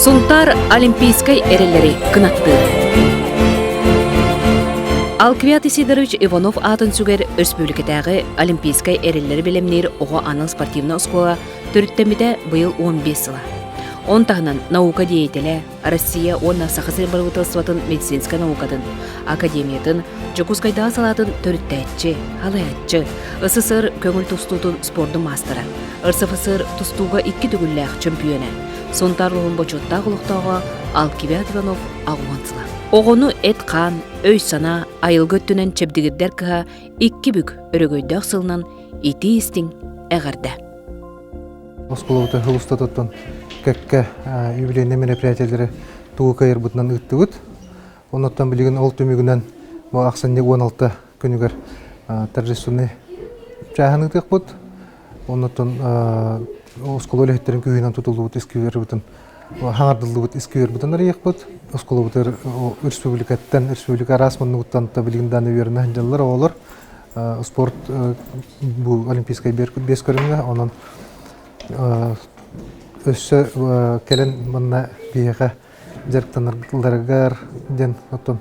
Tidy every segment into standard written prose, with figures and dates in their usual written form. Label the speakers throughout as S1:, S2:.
S1: Сунтаар олимпийскай эрэллэри кынаттыыр. Алквиат Исидорович Иванов аатын сүгэр өрөспүүбүлүкэтээҕи олимпийскай эрэллэри бэлэмниир оҕо анал спортивнай оскуола төрүттэммитэ быйыл 15 сыла. Он таһынан наука деятелэ, Россия уонна Саха сирин бырабыыталыстыбатын медицинскэй наукатын академиятын Дьокуускайдааҕы салаатын төрүттээччи, халайааччы, СССР көҥүл тустуутун спордун маастара, РСФСР тустууга икки төгүллээх чөмпүйүөнэ, Сунтаар улууһун бочуоттаах олохтооҕо Алкивиад Иванов аҕуһан сыла. Оҕону эт-хаан, өй-санаа, айылгы өттүнэн чэбдигирдэр кыһа икки бүк өрөгөйдөөх сылынан итии-истиҥ эҕэрдэ!
S2: Оскуолабыт сыл устатыттан кэккэ юбилейнай мероприятиелэри тугу кыайарбытынан ыыттыбыт. Оннуттан билигин ол түмүгүнэн бу ахсынньы 16 күнүгэр торжественный чааһын ыытыахпыт. Оннуттан оскуола үлэһиттэрин күүһүнэн тутуллубут исквер хаҥардыллыбыт исквербытын арыйыахпыт. Оскуолабытыгар республикаттан, республика араас муннугуттан билигин даҕаны үөрэнэ сылдьаллар оҕолор. Спорт бу олимпийскай биэс көрүҥэ, онон өссө кэлэн манна биһиэхэ дьарыктанаргар диэн оттон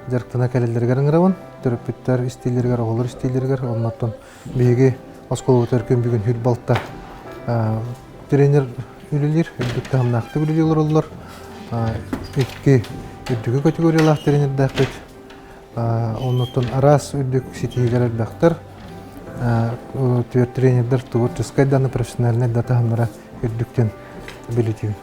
S2: дьарыктана кэлэллэригэр ыҥырабын. Төрөппүттэр истиилэригэр, оҕолор истиилэригэр, оннуттан биһиги оскуолабытыгар күн бүгүн хүр балта тренер үлэлиир, үрдүк таһымнаахтык үлэлии олороллор. Икки үрдүкү категориялаах тренердээхпит. Оннуттан араас үрдүк ситиһиилэр элбэхтэр. Түөрт тренердэр творческай да профессиональнай да таһымнара үрдүктэн билитибин.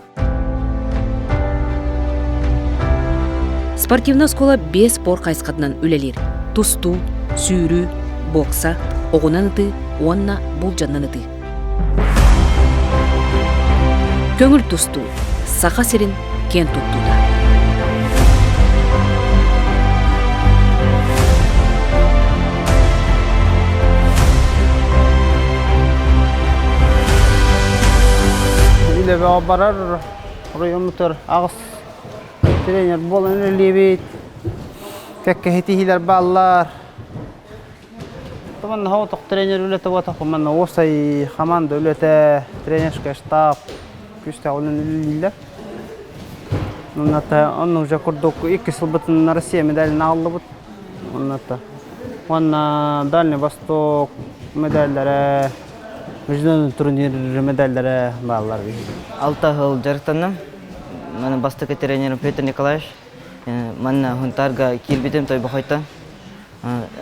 S1: Спортивнай оскуола биэс спорт хайысхатынан үлэлиир. Тустуу, сүүрүү, бокса, оҕунан ытыы уонна булдьаннан ытыы. Көҥүл тустуу Саха сирин киэн туттуута.
S3: Үлэбэ барар оройуоммутугар аҕыс тренер буолан үлэлиибит. Кэккэһитиһиилэр бааллар. Манна соҕотох тренер үлэтэ буолбатах, манна уопсай хамаанда үлэтэ, тренерскэй штаб күүстээх үлэни үлэлииллэр. Онно онно уже курдук икки сылбытын Россия медалин аҕаллыбыт. Онно уонна Дальний Восток медаллэрэ, международный турнир медаллэрэ бааллар.
S4: Алта сыл дьарыктанным. Маны бастакы тренерим Петр Николаевич. Манна Хунтарга киирбитим Тойбохойтон.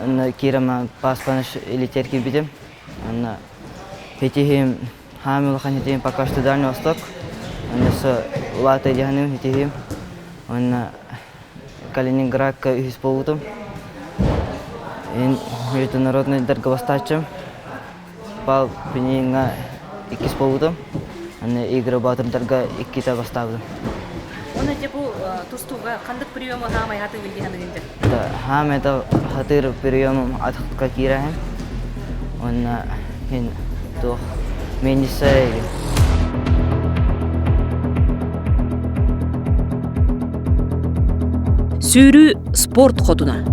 S4: Онно киирэн паспаныш илитер киирбитим. Онно хитиһим хаам улахан хитиһим пока что Дальний Восток. Онно со улаата дьаһаным хитиһим. Онно Калининградка үһүс буолбутум. Международный дарга Пал Пениҥҥа иккис буолбутум. Аны Игорь Боотурдарга иккитэ бастаабытым.
S1: Оны дьэ бу тустууга ханнык приему хаамай хатыыбын дии саныгын дьэ?
S4: Хаам это хатыыр приемум атахка киирэһин. Уонна мин туох миэнньиссэ
S1: Сүүрүү спорт хотуна.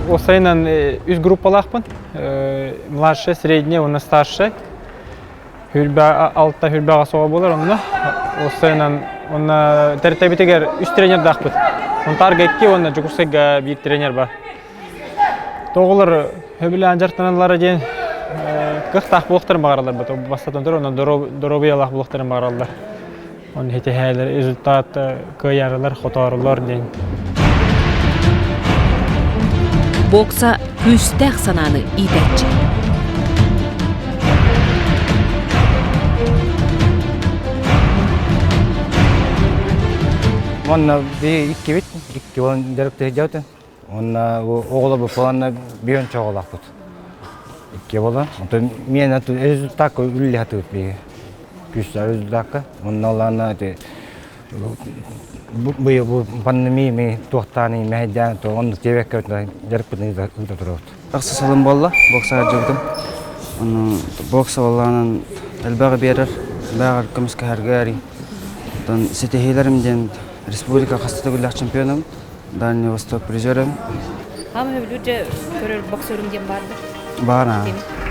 S5: Уопсайынан үс группалаахпын. Младшая, средняя уонна старшая. Хүрбэ алта хүрбэҕэ соҕо буолар онно. Уопсайынан уонна тэрилтэбитигэр үс тренердаахпыт. Сунтаарга икки уонна Дьокуускайга биир тренер бар. Тоҕолор сөбүлээн дьарыктаналлара диэн кыахтаах буолуохтарын баҕараллар бастатан туран онон доруобуйалаах буолуохтарын баҕараллар. Оны хитиһээлэр результат кыайарылар, хоторулар диэн.
S1: Бокса күүстээх санааны иитээччи.
S6: Манна би иккибит, икки он дьарыктыы сылдьабыт. Уонна оҕолорбут буоланна биэн чоҕолоохпут. Икки буолан. Онтон миэнэ результакка үлэлии сатыыбыт биһиги. Күүстээх результакка. Онно олаана ити быйыл бу пандемия ми туохтаан мэһэйдээн то онно тиэбэккэ дьарыкпытын ыыта турабыт.
S7: Тахса сылым буолла боксаҕа дьарыктым. Ону бокса буоллаҕынан элбэҕи биэрэр, элбэҕи көмүскэһэргэ Оттон ситиһиилэрим диэн республика хаста төгүллээх чемпионум. Дальний Восток призерым.
S1: Хаама сөбүлүүр көрөр боксерум диэн баар да?
S7: Баар,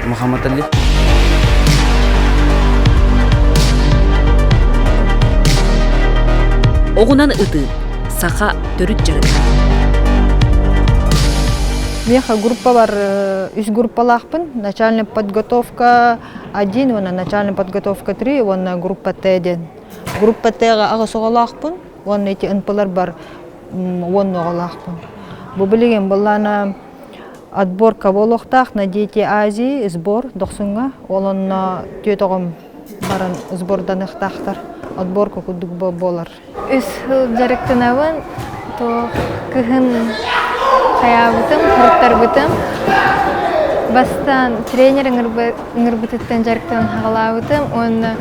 S7: Мухаммад Али.
S1: Оҕунан ытыы саха төрүт дьарыга.
S8: Миэхэ группа бар үс группалаахпын. Начальная подготовка один уонна начальная подготовка три уонна группа Т диэн. Группа Т-ҕа аҕыс оҕолоохпун уонна ити НП-лар бар 10 оҕолоохпун. Бу билигин былаана отборка буолуохтаах на Дети Азии сбор дохсуҥҥа. Ол онно түөрт оҕом баран сборданыахтаахтар. Отборка курдук буолар.
S9: Үс сыл дьарыктанабын, туох кыһын хайаабытым, хуруттарбытым. Бастаан тренер ыҥырбытыттан дьарыктанан хаҕалаабытым уонна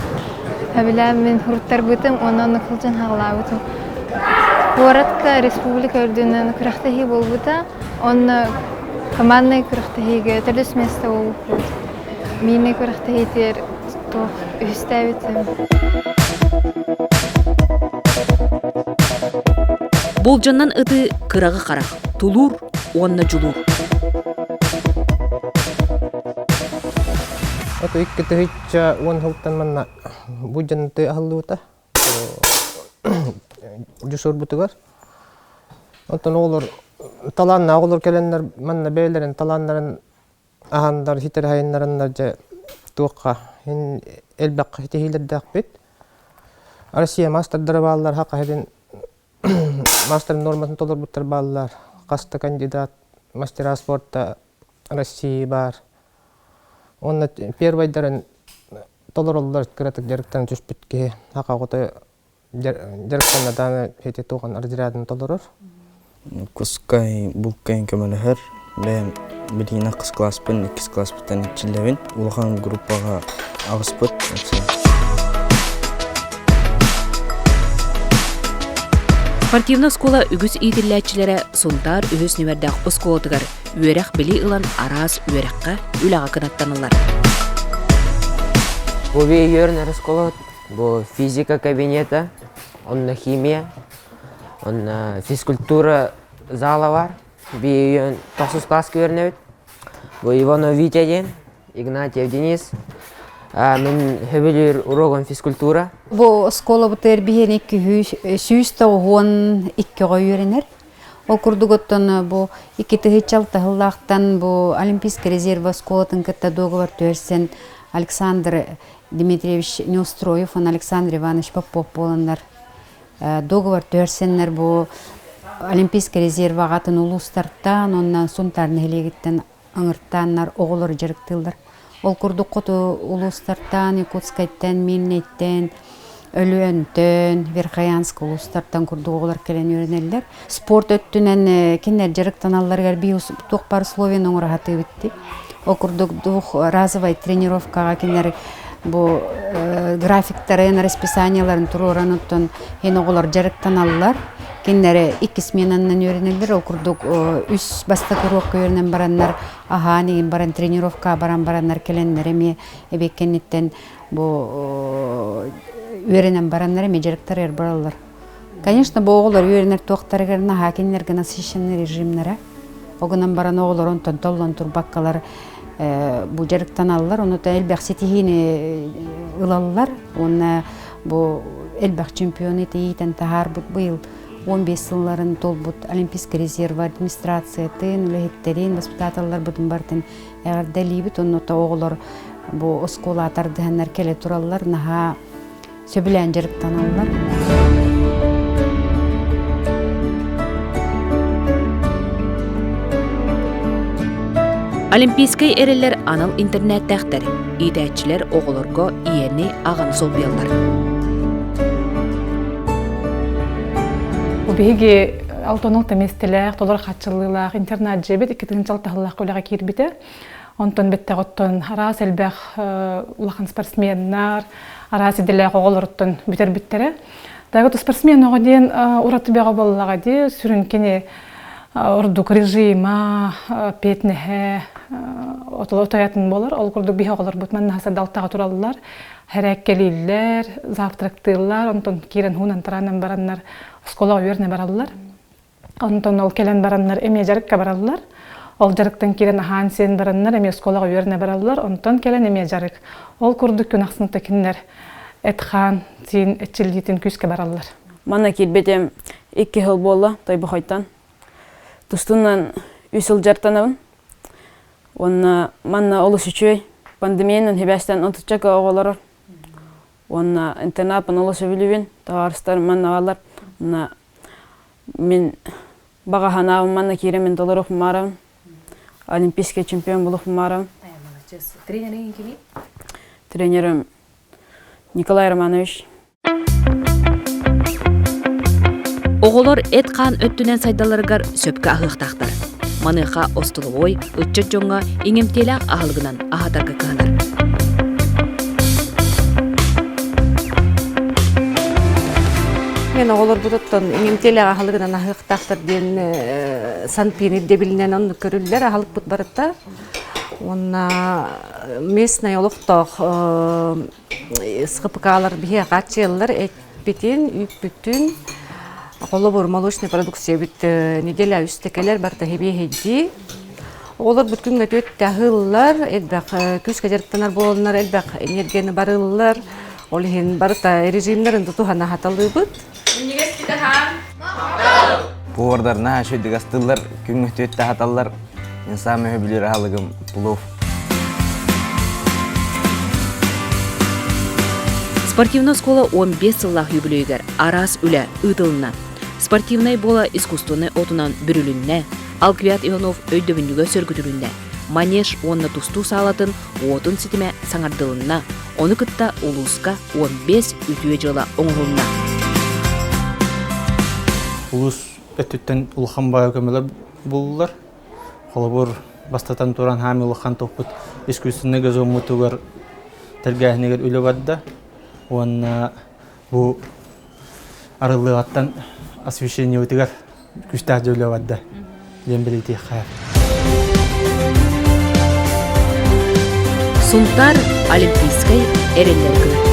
S9: сөбүлээн мин хуруттарбытым уонна онно сылдьан хаҕалаабытым. Куоратка республика үрдүнэн күрэхтэһии буолбута. Онно команднай күрэхтэһиигэ төрдүс миэстэ буолбуппут. Мииннэй күрэхтэһиитигэр туох үһүстээбитим.
S1: Болдьоннон ытыы кыраҕы харах, тулуур уонна дьулуур.
S10: Ото 2010 сылтан манна бу дьанты аһыллыбыта. Дьусурбутугар. Онтон оҕолор талааннаах оҕолор кэлэннэр манна бэйэлэрин талааннарын аһаннар ситэр айаннарыннар дьэ туохха ин элбэххэ ситиһиилэрдээхпит. Россия маастардара бааллар хаха иһин маастар норматын толорбуттар бааллар. Хас да кандидат мастера спорта России баар. Уонна первайдарын толороллор кыратык дьарыктана түспүт киһи хаха оҕото дьарыктанна даҕаны ити туохан разрядын толорор.
S11: Кускай булкайын көмөлөһөр. Бэйэм билигин ахыс класспын, иккис класспыттан иччиллэбин. Улахан группаҕа аҕыспыт.
S1: Спортивнай оскуола үгүс иитиллээччилэрэ Сунтаар үһүс нүмердээх оскуолатыгар үөрэх-билии ылан араас үөрэххэ, үлэҕэ кынаттаныллар.
S12: Бу биһиги оскуола Бу физика кабинета, онно химия, онно физкультура зала бар. Биһиги тохсус класска үөрэнэбит. Бу Иванов Витя диэн, Игнатьев Денис. Мин сөбүлүүр урогум физкультура.
S13: Бу оскуолабытыгар биһиэни 192 оҕо үөрэнэр. Ол курдук оттон бу 2006 сыллаахтан бу Олимпийский резерв оскуолатын кытта дуогабар түһэрсэн Александр Дмитриевич Неустроев уонна Александр Иванович Попов буоланнар договор түһэрсэннэр бу Олимпийский резерваҕа атын улуустартан уонна Сунтаар нэһилиэгиттэн ыҥыртааннар оҕолору дьарыктыыллар. Ол курдук хоту улуустартан, Якутскайтан, Мирнэйтэн, Өлөөнтөн, Верхоянск улуустартан курдук оҕолор кэлэн үөрэнэллэр. Спорт өттүнэн кинилэр дьарыктаналларыгар биир туох баар условияны оҥоро сатыыбыт дии. Ол курдук двух разовай тренировкаҕа кинилэр бу графиктарын, расписаниеларын туруоран оттон эн оҕолор дьарыктаналлар. Кинилэри икки сменанан үөрэнэллэр. Ол курдук үс бастакы уруокка үөрэнэн бараннар аһаан игин баран тренировкаҕа баран бараннар кэлэннэр эмиэ эбиэт кэнниттэн бу үөрэнэн бараннар эмиэ дьарыктарыгар бараллар. Конечно, бу оҕолор үөрэнэр туохтарыгар наһаа кинилэргэ насыщенный режимнэрэ. Ол гынан баран оҕолор онтон толлон турбаккалар бу дьарыктаналлар, ону элбэх ситиһиини ылаллар уонна бу элбэх чемпионы иитэн таһаарбыт быйыл 15 сылларын толбут Олимпийский резерв администрациятын, үлэһиттэрин, воспитателларбытын барытын эҕэрдэлиибит. Онно оҕолор бу оскуола тардыһаннар кэлэ тураллар, наһаа сөбүлээн дьарыктаналлар.
S1: Олимпийскай эрэллэр анал интернеттээхтэр. Иитээччилэр оҕолорго ийэни, аҕаны солбуйаллар.
S14: Биһиги 66 миэстэлээх, толору хааччыллыылаах интернат дьиэбит 2006 сыллаах үлэҕэ киирбитэ. Онтон бэттэх оттон араас элбэх улахан спортсменнар, араас идэлээх оҕолоруттан бүтэрбиттэрэ. Дагы спортсмен оҕо диэн ураты бөҕө буоллаҕа дии, сүрүн кини ордук режима, петнеһэ, отоятын болар. Ол курдук биһи оҕолорбут манна садалтаҕа тураллар, хэрээккэлииллэр, завтрактыыллар, онтон киирэн хуунан тараанан бараннар оскуолаҕа үөрэнэ бараллар. Онтон ол кэлэн бараннар эмиэ дьарыкка бараллар. Ол дьарыктан киирэн аһаан-сиэн бараннар эмиэ оскуолаҕа үөрэнэ бараллар. Онтон кэлэн эмиэ дьарык. Ол курдук күн ахсын кинилэр эт-хаан, сиин эрчиллиитин күүскэ бараллар.
S15: Манна киирбитим икки сыл буолла Тойбохойтон. Тустуунан үс сыл дьарыктанабын. Уонна манна олус үчүгэй. Пандемиянан сибээстээн отучча оҕолорор. Уонна интернаппын олус сөбүлүүбүн. Табаарыстарым манна бааллар. Уонна мин баҕа санаабын манна киирэммин толоруохпун баҕарабын. Олимпийский чемпион буолуохпун баҕарабын.
S1: Тренериҥ кимий?
S15: Тренерим Николай Романович.
S1: Оҕолор эт-хаан өттүнэн сайдалларыгар сөпкө аһыахтаахтар. Маныаха остолобуой ыччат дьоҥҥо иҥэмтиэлээх аһылыгынан аһатарга кыһанар.
S16: Мен оҕолорбутуттан иҥэмтиэлээх аһылыгынан аһыахтаахтар диэн санпин ирдэбилинэн оннук көрүллэр аһылыкпыт барыта. Уонна местный олохтоох СХПК-лар биһиэхэ хааччыйаллар эппитин, үүппүтүн, холобур, молочный продукция эбит неделя үстэ кэлэр барыта хибиэһэйдии. Оҕолор бүт күҥҥэ түөттэ аһыыллар, элбэх күүскэ дьарыктанар буоланнар элбэх энергияны барыыллар. Ол иһин барыта режимнэрин тутуһан аһаталыыбыт.
S11: Повардар наһаа үчүгэйдик астыыллар, күҥҥэ түөттэ аһаталлар. Мин саамай сөбүлүүр аһылыгым плов.
S1: Спортивнай оскуола 15 сыллаах юбилейигэр араас үлэ ыытылынна. Спортивнай буола искусственнай отунан бүрүлүннэ, Алквиад Иванов өйдөбүнньүгэ сөргүтүлүннэ, манеж уонна тустуу саалатын уотун ситимэ саҥардылынна, ону кытта улууска 15 үтүө дьыала оҥоһулунна.
S17: Улуус өттүттэн улахан баайа көмөлөр буллулар. Холобур, бастатан туран хаами улахан топпут искусственный газоммутугар тэлгээһинигэр үлэ барда уонна бу арыллыаҕыттан освещениебытыгар күүстээх дьэ үлэ барда диэн бэлиэтиэххэ.
S1: Сунтаар Олимпийскай эрэллэр кынаттара.